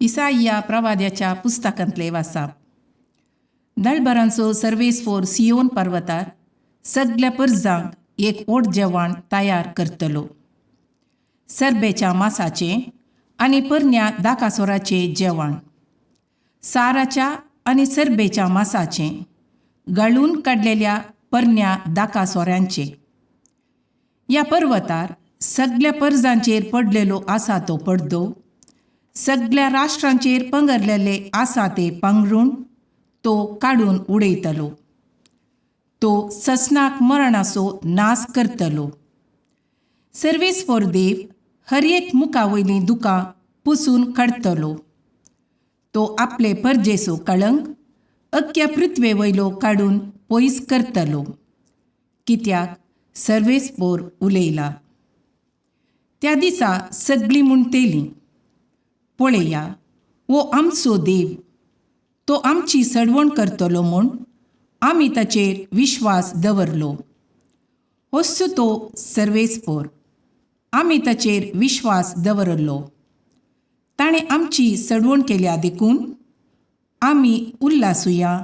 इसाईया प्रवाद्याच्या पुस्तकांतले वासाप. दळबरांचो सर्वेस्फोर सियोन पर्वतार सगल्या परजांक एक ओट जेवण तयार करतलो. सरबेच्या मासाचें आनी परण्या दाकासोराचें जेवण, साराच्या आनी सरबेच्या मासाचें, गळून काडलेल्या परण्या दाकासोऱ्यांचें. ह्या पर्वतार सगल्या परजांचेर पडलेलो आसा तो पडदो, सगल्या राष्ट्रांचेर पंगरलेले आसा ते पांगरूण तो काडून उडयतलो. तो ससनाक मरणाचो नाश करतलो. सर्वेस्फोर देव हर एक मुखा वयलीं दुकां पुसून काडटलो. तो आपले परजेचो कळंक अख्ख्या पृथ्वे वयलो काडून पयस करतलो, कित्याक सर्वेस्फोर उलयला. त्या दिसा सगळीं म्हणटेलीं, पळया हो आमचो देव, तो आमची सडवण करतलो म्हूण आमी ताचेर विश्वास दवरलो. होच तो सर्वेस्फोर, आमी ताचेर विश्वास दवरलो. ताणें आमची सडवण केल्या देखून आमी उल्लासुया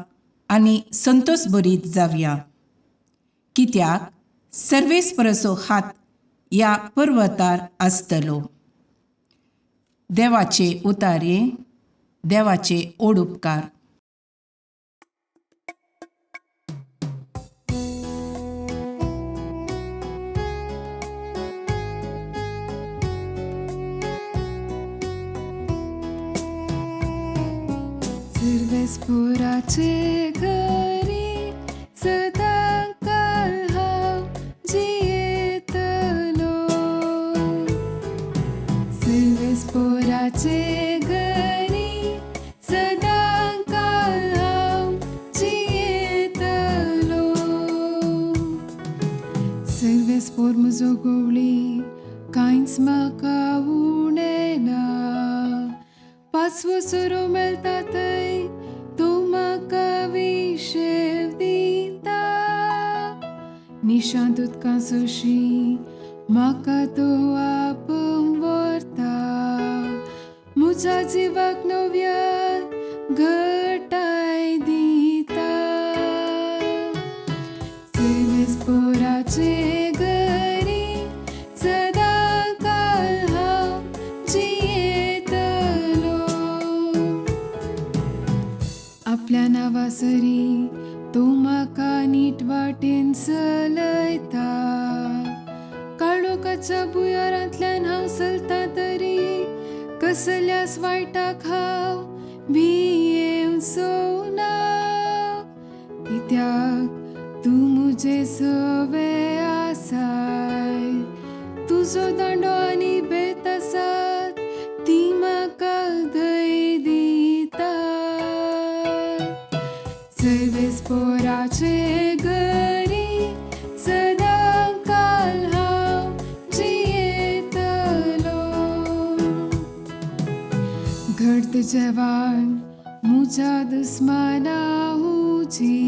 आनी संतोश भरीत जावया, कित्याक सर्वेस्पराचो हात ह्या पर्वतार आसतलो. देवाचे उतारे, देवाचे ओडुपकार. सर्वेस्पोराचे घरी सदांकाळ हांव जियेतलो. सर्वेस्पोराचे घरी सदांकाळ हांव जियेतलो. सर्वेस्पोर म्हजो गवळी, कांयच म्हाका उणें ना. पांचवो सुरो मेळटा थंय तूं म्हाका विशेव दिता. निशांत उदकां सोशी म्हाका तूं आपूण व्हरता. म्हज्या जिवाक नव्या घटाय दिता. सर्वेस्पोराचे घरी सदांकाळ हांव जियेतलो. आपल्या नांवासरी तूं म्हाका नीट वाटेन चलयता. काळोखाच्या भुंयारांतल्यान हांव चलता तरी कसल्याच वायटाक हांव भियेवचो ना, कित्याक तूं म्हजे सवे आसाय. तुजो दांडो आनी बेत आसात ती म्हाका धैर्य दिता. सर्वेस्पोराचे घरी सदांकाळ हांव जियेतलो. घडत जेवण म्हज्या दुस्माना हुजी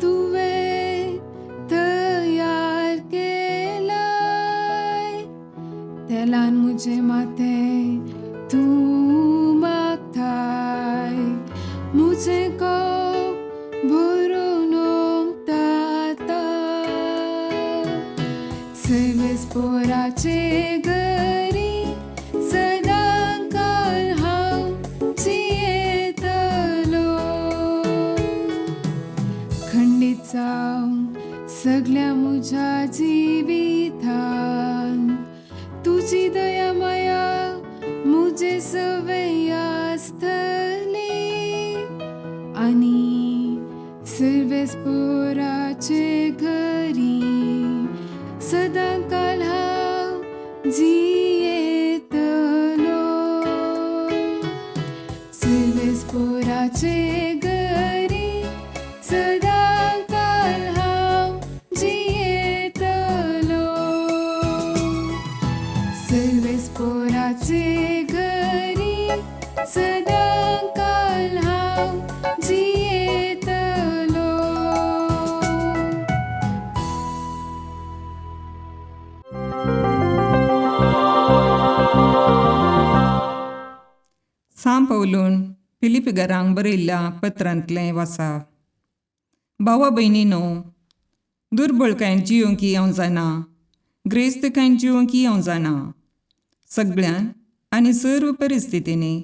तुवें तयार केलाय. तेलान म्हजें माथें तूं मागताय, म्हजें कोप भरून ओंकता. सर्वेस्पोराचे घरी सदांकाळ हांव जियेतलो. खंडीत जावं सगल्या म्हज्या जिवितान तुजी दया माया म्हजे सवय आसतली. आनी सर्वेस्पोराचे घरी सदांकाळ हांव जियेतलो. सर्वेस्पोराचे घरी सदांकाळ हांव जियेतलो. सर्वेस्पोराचे घरी सदांकाळ हांव जियेतलो. पावलून फिलिपीघरांक बरयल्ल्या पत्रांतलें वाचाप. भावा भयणीनो, दुर्बळकायेन जियोंक हांव जाणा, ग्रेस्तकायेन जियोंक हांव जाणा. सगळ्यान आनी सर्व परिस्थितींनी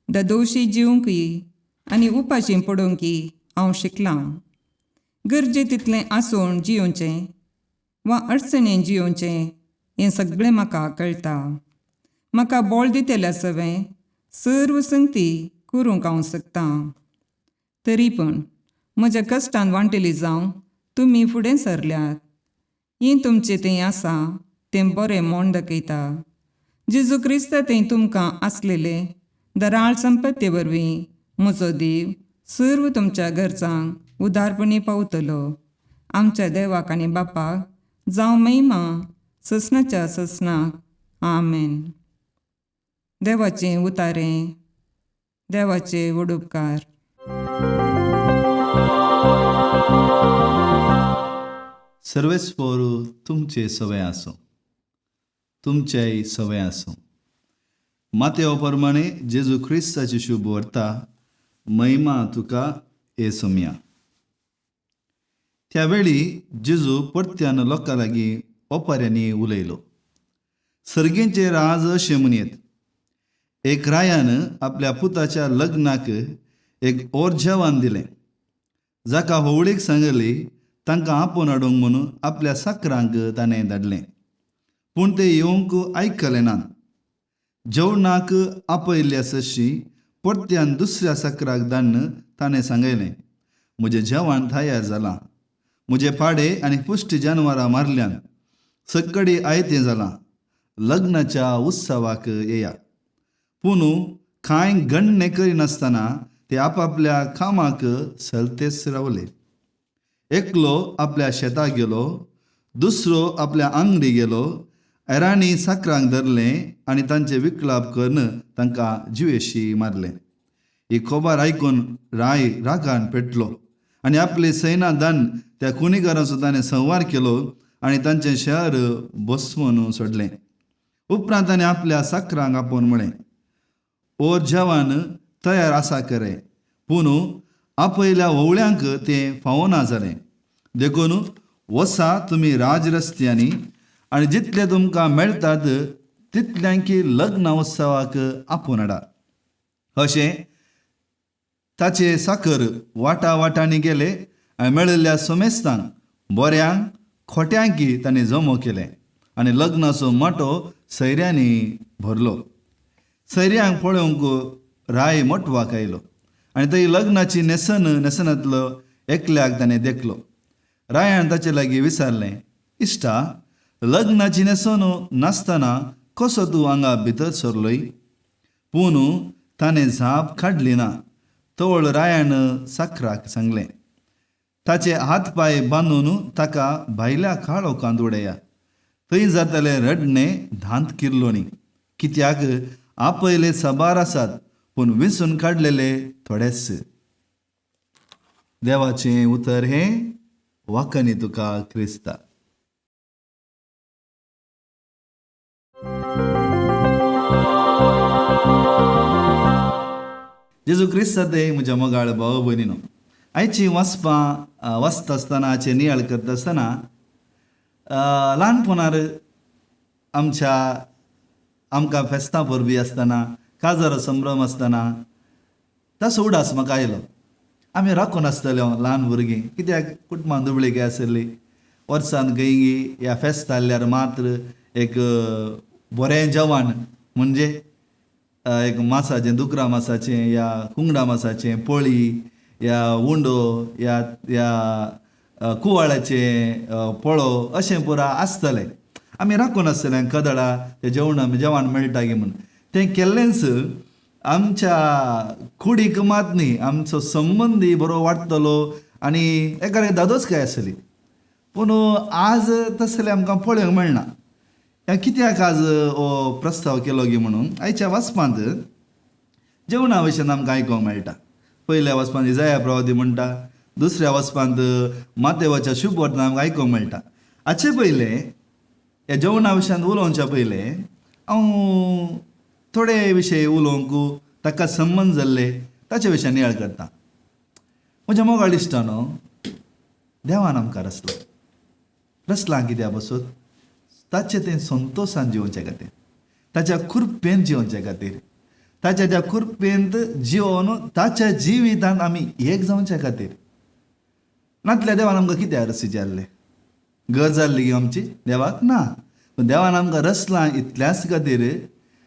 ददोशी जिवंकय आनी उपाशी पडोवंकय हांव शिकलां. गरजे तितलें आसून जियोवचें वा अडचणेन जियोवचें हें सगळें म्हाका कळटा. म्हाका बोळ दितल्या सवें सर्व संगती करूंक हांव शकतां. तरी पूण म्हज्या कश्टान वांटेली जावंक तुमी फुडें सरल्यात. हें तुमचें थंय आसा तें बरें म्हूण दाखयता. जेजू क्रिस्ता थंय तुमकां आसलेले दराळ संपत्ती वरवीं म्हजो देव सर्व तुमच्या गरजांक उदारपणी पावतलो. आमच्या देवाक आनी बापाक जावं महिमा ससनाच्या ससनाक. आमेन. देवाचें उतारें, देवाचे वडुपकार. सर्वेस्पोर तुमचे सवय आसूं, तुमचेय सवय आसूं. मातेव प्रमाणे जेजू क्रिस्ताची शुभ व्हरता. महिमा तुका हे सोमया. त्या वेळी जेजू परत्यान लोकां लागीं ओपाऱ्यांनी उलयलो. सर्गेंचे राज अशें म्हणयेत, एक रायान आपल्या पुताच्या लग्नाक एक ओर जेवण दिलें, जाका होवळीक सांगली तांकां आपोवन हाडूंक म्हणून आपल्या साकरांक ताणें धाडलें. पूण ते येवंक आयकले नात. जेवणाक आपयल्ल्या सशी परत्यान दुसऱ्या साकराक धाडून ताणें सांगयलें, म्हजें जेवण तयार जालां, म्हजे पाडे आनी पुश्टी जानवरां मारल्यान, सक्कडी आयतें जालां, लग्नाच्या उत्सवाक येया. पूण कांय गण्णे करिनासतना ते आपापल्या कामाक सलतेच रावले. एकलो आपल्या शेताक गेलो, दुसरो आपल्या आंगडी गेलो. हेरांनी साकरांक धरलें आनी तांचे विकलाप करून तांकां जिवेशी मारलें. ही खबर आयकून राय रागान पेटलो आनी आपले सैना दान त्या खुनीकारांचो ताणें संवार केलो आनी तांचें शहर बसवून सोडलें. उपरांत ताणें आपल्या साकरांक आपोवन म्हळें, ओर जेवण तयार आसा खरें, पूण आपयल्या होवळ्यांक तें फावना जालें. देखून वसा तुमी राजरस्त्यांनी आनी जितले तुमकां मेळटात तितल्यांकी लग्न उत्सवाक आपोवन हाडा. अशें ताचे साकर वाटा वाटांनी गेले आनी मेळिल्ल्या सोमेस्तांक बऱ्यांक खोट्यांकी तांणी जमो केलें आनी लग्नाचो माटो सैऱ्यांनी भरलो. सैऱ्यांक पळोवंक राय मोटवाक आयलो आनी थंय लग्नाची न्हेसन न्हेसनांतलो एकल्याक ताणें देखलो. रायान ताचे लागीं विचारलें, इश्टा, लग्नाची न्हेसन नासतना कसो तूं हांगा भितर सरलोय? पूण ताणें जाप काडली ना. तवळ रायान साकराक सांगलें, ताचे हात पांय बांदून ताका भायल्या काळोखांत उडया, थंय जातलें रडणें धांत किर्लोणी. कित्याक आपयले साबार आसात, पूण विंचून काडलेले थोडेच. देवाचें उतर हें. वाकनी तुका क्रिस्ता. जेजू क्रिस्ता ते म्हज्या मोगाळ भाव भयणीनो, आयची वाचपां वाचता आसतना, आयचे नियाळ करता आसतना ल्हानपणार आमच्या आमकां फेस्तां परबी आसतना, काजार संभ्रम आसतना ताचो उडास म्हाका आयलो. आमी राखून आसतले ल्हान भुरगीं, कित्याक कुटुंबान दुबळी आसली. वर्सान खंय ह्या फेस्त जाल्यार मात्र एक बरें जेवण म्हणजे एक मासाचें, दुकरा मासाचें या कुंगडा मासाचें पोळी या उंडो या या कुवाळ्याचें पोळो अशें पुरा आसतलें. आमी राखून आसतले कदळा तें जेवण जेवण मेळटा गी म्हूण. तें केल्लेंच आमच्या कुडीक मात न्ही, आमचो संबंदी बरो वाडटलो आनी एका दादोच काय आसली. पूण आज तसलें आमकां पळोवंक मेळना. हें कित्याक आज हो प्रस्ताव केलो गी म्हणून आयच्या वाचपांत जेवणा विशयान आमकां आयकूंक मेळटा. पयल्या वाचपांत इजाया प्रवादी म्हणटा, दुसऱ्या वाचपांत मातेवाच्या शुभ वर्तमान आमकां आयकूंक मेळटा. हाचे पयलें ह्या जेवणा विशयान उलोवच्या पयलें हांव थोडे विशय उलोवंक ताका संबंद जाल्ले ताचे विशीं नियाळ करता. म्हज्या मोगाळ इश्टानो, देवान आमकां रचलो. रचलां कित्या बसून? ताचें तें संतोशान जिवोवचे खातीर, ताच्या कृपेन जिवोवचे खातीर, ताच्या त्या कृपेंत जिवन ताच्या जिवितांत आमी एक जावचे खातीर. नातल्या देवान आमकां कित्याक रसीचें आहलें? गरज जाल्ली गी आमची देवाक? ना. पूण देवान आमकां रचलां इतल्याच खातीर,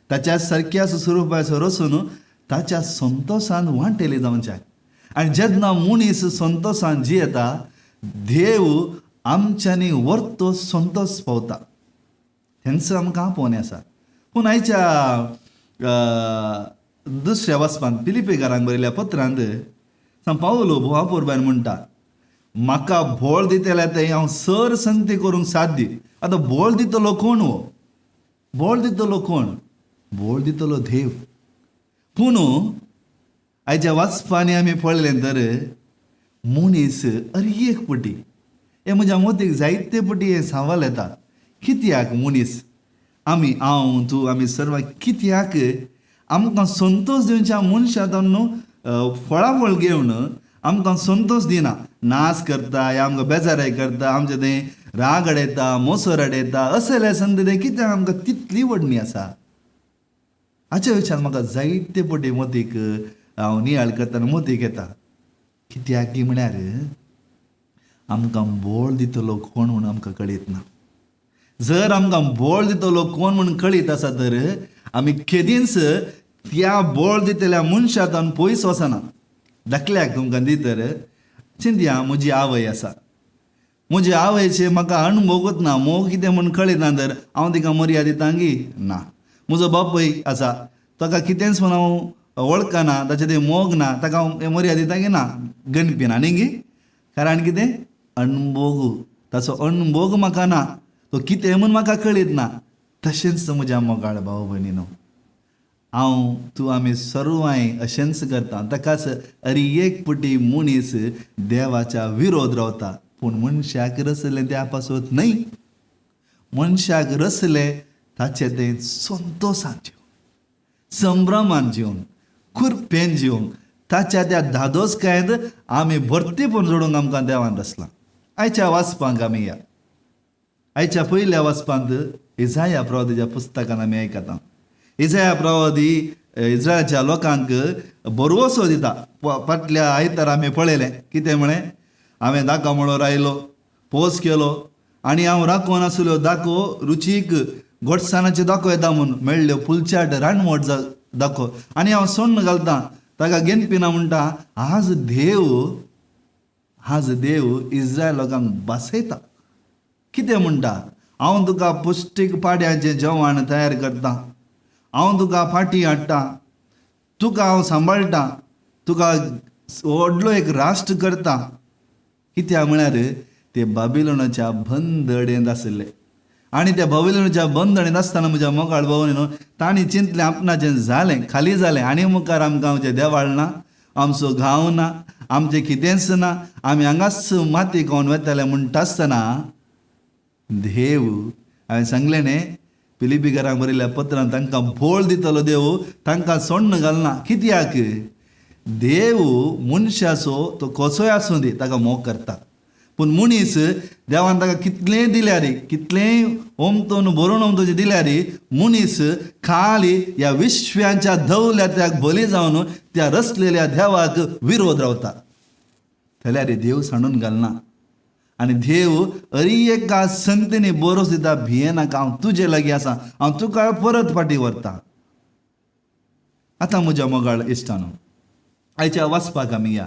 ताच्या सारक्या स्वरुपाचो रचून ताच्या संतोशान वांटेली जावच्याक. आनी जेन्ना मनीस संतोशान जियेता, देव आमच्यांनी वर्तो संतोश पावता. हेंच आमकां आपोवणें आसा. पूण आयच्या दुसऱ्या वाचपांत पिलिपेकारांक बरयल्ल्या पत्रांत सांत पावलो भोवा पोरबान म्हणटा, म्हाका भोळ दितले तें हांव सर संगती करूंक साध्य. आतां भोळ दितलो कोण? हो भोळ दितलो कोण? भोळ दितलो देव. पूण आयच्या वाचपांनी आमी पळयलें तर मनीस अरे एक पटी हे म्हज्या मोतीक जायते पटी हें सवाल येता, कित्याक मनीस आमी, हांव, तूं, आमी सर्वां कित्याक आमकां संतोश दिवच्या मनशां न्हू फळाफळ घेवन आमकां संतोश दिना, नाश करता या आमकां बेजाराय करता, आमचें तें राग अडयता, मोसर अडयता, असले संद तें कित्याक आमकां तितली वडणी आसा? हाच्या विचार म्हाका जायते पटी मोतीक हांव नियाळ करतना मोतीक येता. कित्याक की म्हळ्यार आमकां बोळ दितलो कोण म्हूण आमकां कळीत ना. जर आमकां बोळ दितलो कोण म्हूण कळीत आसा तर आमी केदींच त्या बोळ दितल्या मनशांत पयस वचना. धाकल्याक तुमकां दी तर चिंतया, म्हजी आवय आसा, म्हजे आवयचे म्हाका अणभोगूच ना, मोग कितें म्हूण कळिना तर हांव तिका मर्याद दिता गी ना. म्हजो बापूय आसा, ताका कितेंच म्हूण हांव वळखना, ताचें तें मोग ना, ताका हांव मर्याद दिता की ना? गणपी ना न्ही गी. कारण कितें? अणभोग, ताचो अणभोग म्हाका ना, तो कितें म्हूण म्हाका कळीत ना. तशेंच म्हज्या मोगाळ भाव भयणीनो, हांव, तूं, आमी सर्वांय अशेंच करता. ताकाच अरे एक पटी मनीस देवाच्या विरोध रावता. पूण मनशाक रचलें त्या पासत न्हय, मनशाक रचलें ताचें तें संतोशान जिवन, संभ्रमान जिवन, कुरपेन जिवंक, ताच्या त्या धादोसकायेंत आमी भरतीपण जोडूंक आमकां देवान रचलां. आयच्या वाचपांक आमी या. आयच्या पयल्या वाचपांत इजाया प्रवादीच्या पुस्तकान आमी आयकता. इजाया प्रवादी इस्रायलाच्या लोकांक बरवसो दिता. फाटल्या आयतार आमी पळयलें कितें म्हळें, हांवें दाका मळो रायलो, पोस केलो आनी हांव राखून आसल्यो दाखो रुचीक गोडसाणाच्यो दाखो येता म्हूण मेळ्ळ्यो फुलचाट रानवट दाखो आनी हांव सोण्ण घालतां, ताका घेनपिना म्हणटा. आज देव, आज देव इस्रायल लोकांक बसयता. कितें म्हणटा? हांव तुका पुश्टीक पाड्याचें जेवण तयार करता, हांव तुका फाटीं हाडटा, तुका हांव सांबाळटा, तुका व्हडलो एक राष्ट्र करता. कित्याक म्हळ्यार ते बाबिलोनाच्या बंदडेंत आशिल्ले आनी त्या बाबिलोनाच्या बंदडेंत आसतना म्हज्या मोगाळ भाव न्हू तांणी चिंतलें आपणाचें जालें, खाली जालें आनी मुखार आमकां आमचें देवाळ ना, आमचो गांव ना, आमचें कितेंच ना, आमी हांगाच माती खावन वतले म्हणटा आसतना देव, हांवें सांगलें न्ही फिलिपीकारांक बरयल्ल्या पत्रान, तांकां भोळ दितलो देव तांकां सोण्ण घालना. कित्याक? देव मनशाचो तो कसोय आसूं दी ताका मोग करता. पूण मनीस देवान ताका कितलेंय दिल्यार, कितलेंय ओमतोन भरून ओमतोचें दिल्यार मनीस खाली ह्या विश्व्यांच्या दवल्या त्याक बली जावन त्या रचलेल्या देवाक विरोध रावता. जाल्यार देव सांडून घालना आनी देव अरी एका संगतीनी बरोस दिता, भियेनाका, हांव तुजे लागीं आसा, हांव तुका परत फाटीं व्हरता. आतां म्हज्या मोगाळ इश्टानो, आयच्या वाचपाक आमी या.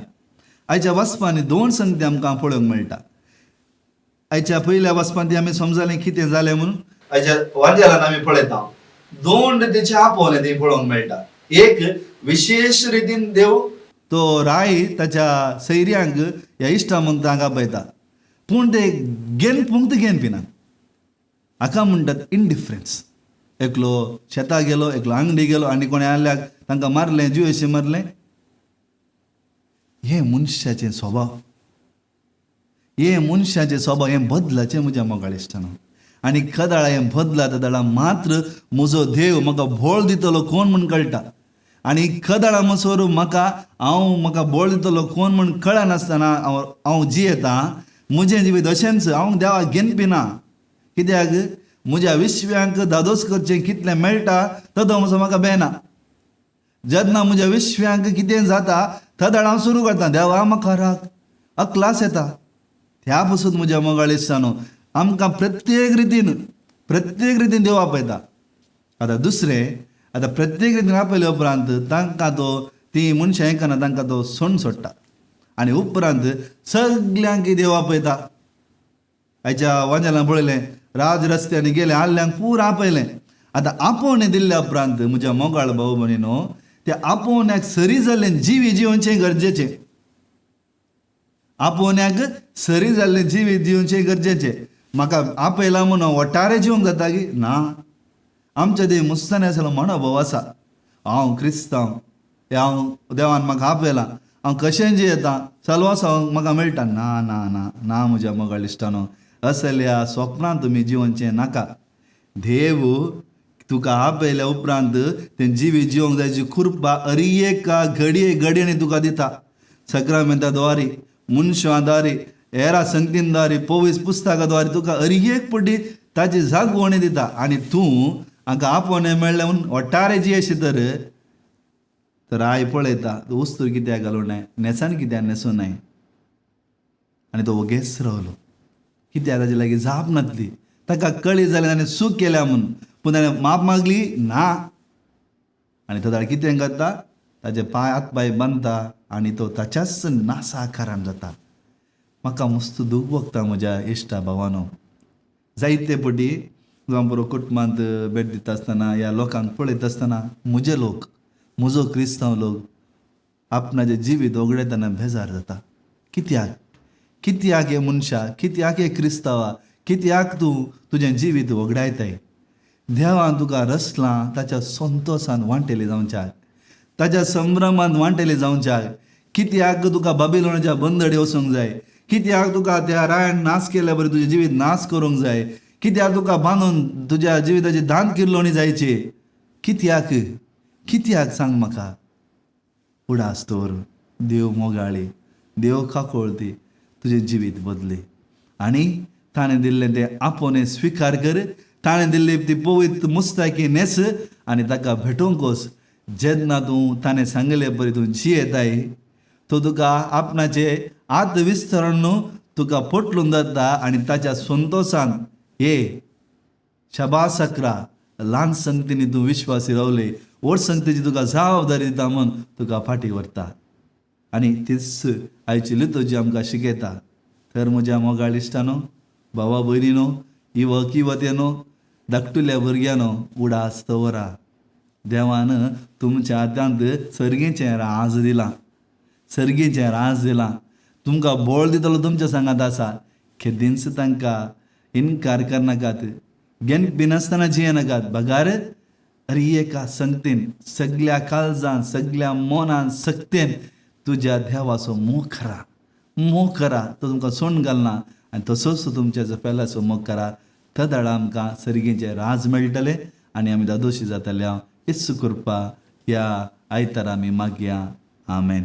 आयच्या वाचपांनी दोन संगती आमकां पळोवंक मेळटा. आयच्या पयल्या वाचपांत आमी समजलें कितें जालें म्हणून. आयच्या वांजेलान आमी पळयता दोन रितीचे आपोवणें थंय पळोवंक मेळटा. एक विशेश रितीन देव तो राय ताच्या सैर्यांक ह्या इश्टा मंगतांक आपयता, पूण ते घेन पुंक्त घेन पिनात. हाका म्हणटात इनडिफरन्स. एकलो शेताक गेलो, एकलो आंगडी गेलो आनी कोणें आहल्याक तांकां मारलें, जिवेशें मारलें. हें मनशाचें स्वभाव, हें मनशाचें स्वभाव, हें बदलाचें म्हज्या मोगाळ इश्टानो. आनी कदाळा हें बदला तदाळा मात्र म्हजो देव म्हाका भोळ दितलो कोण म्हूण कळटा. आनी खदळा मसोर म्हाका हांव म्हाका बोळ दितलो कोण म्हूण कळनासतना हांव हांव जियेतां. म्हजें जिवीत अशेंच, हांव देवाक घेनपी ना. कित्याक म्हज्या विश्व्यांक धादोस करचें कितलें मेळटा तदो म्हजो म्हाका बेना. जेन्ना म्हज्या विश्व्यांक कितें जाता तदळ हांव सुरू करता, देवा म्हाका राग अकलास येता. त्या पसून म्हज्या मोगाळ इश्टानो आमकां प्रत्येक रितीन देव आपयता. आतां दुसरें, आतां प्रत्येक रितीन आपयल्या उपरांत तांकां तो ती मनशां आयकना, तांकां तो सोण सोडटा आनी उपरांत सगल्यांक देव आपयता. आयच्या वांजेलान पळयलें, राज रस्त्यांनी गेले, आल्ल्यांक पूर आपयलें. आतां आपोवणें दिल्ल्या उपरांत म्हज्या मोगाळ भाव भयणीनो त्या आपोवण्याक सरी जाल्लें जिवी जिवनचें गरजेचें. आपोवण्याक सरी जाल्लें जिवी जिवनचें गरजेचें. म्हाका आपयला म्हणून वटारे जिवंक जाता की ना. आमच्या देव मुस्तानी आसलो मनोभाव आसा, हांव क्रिस्तांव, हांव देवान म्हाका आपयला, हांव कशें जियेता, सलवास म्हाका मेळटा. ना ना ना ना म्हज्या मोगाळ इश्टानो, असल्या स्वप्नां तुमी जिवनचें नाका. देव तुका आपयल्या उपरांत तें जिवी जिवंक जायची कृपा अरी एका घडये घडयेनी तुका दिता. सक्रामेंता द्वारी, मनशां द्वारी, हेरा संगतीन द्वारी, पवीस पुस्तकां द्वारी तुका अरी एक पटी ताची जागवणी दिता. आनी तूं हांकां आपोवणें मेळ्ळें म्हूण वटारे जियेशी तर I पळयता तूं वस्तू कित्याक घालूं नाय, न्हेसान कित्याक न्हेसूं नाय. आनी तो वगेच रावलो. कित्याक ताजे लागीं जाप नासली. ताका कळी जालें ताणें चूक केल्या म्हूण, पूण ताणें माप मागली ना. आनी तो ताणें कितें करता, ताजे पांय हात पांय बांदता आनी तो ताच्याच नासाकारान जाता. म्हाका मस्त दूख भोगता म्हज्या इश्टा भावानो. जायते पटी जावं बरो कुटुंबांत भेट दिता आसतना ह्या लोकांक पळयता आसतना म्हजे लोक, म्हजो क्रिस्तांव लोक आपणाचें जिवीत वगडायतना बेजार जाता. कित्याक कित्याक हे मनशा, कित्याक हे क्रिस्तांवा, कित्याक तूं तुजें जिवीत वगडायताय? देवान तुका रचलां ताच्या संतोसान वांटेले जावच्याक, ताच्या संभ्रमान वांटेले जावच्याक. कित्याक तुका बाबिलोनाच्या बंदडे वचूंक जाय? कित्याक तुका त्या रायान नाश केल्या बरी तुजें जिवीत नाश करूंक जाय? कित्याक तुका बांदून तुज्या जिविताची दांत किर्लोणी जायची? कित्याक कित्याक सांग म्हाका? उडास दवर, देव मोगाळी, देव काकोळती, तुजें जिवीत बदली. आनी ताणें दिल्लें तें आपोवणें स्विकार कर, ताणें दिल्ली ती पवित्र मुस्ताकी न्हेस आनी ताका भेटोवंक वच. जेन्ना तूं ताणें सांगले परी तूं जियेताय, तो तुका आपणाचे आत विस्तरण तुका पोटलून जाता आनी ताच्या संतोसान हे शबा सकरा ल्हान संगतींनी तूं विश्वासी रावले, व्हड संगतीची तुका जबाबदारी दिता म्हूण तुका फाटी व्हरता. आनी तीच आयची लितोजी आमकां शिकयता. तर म्हज्या मोगाळ इश्टानो, भावा भयणीनो, युवक युवतेनो, धाकटुल्या भुरग्यानो, उडास दवरा. देवान तुमच्या हातांत सर्गीचें राज दिलां, सर्गीचें राज दिलां. तुमकां बोळ दितलो तुमच्या सांगात आसा. केदींच तांकां इनकार करनाकात, घेन बिनासतना जियेनाकात, बगार अरे एका संगतीन सगल्या काळजान, सगल्या मनान, सक्तेन तुज्या देवाचो मोग करा, मोग करा. तो तुमकां सोण घालना आनी तसोच तुमच्या पेल्याचो मोग करा. तदळ आमकां सर्गीचें राज मेळटलें आनी आमी दादोशी जातले. येसू कृपा ह्या आयतारा आमी मागया. आमेन.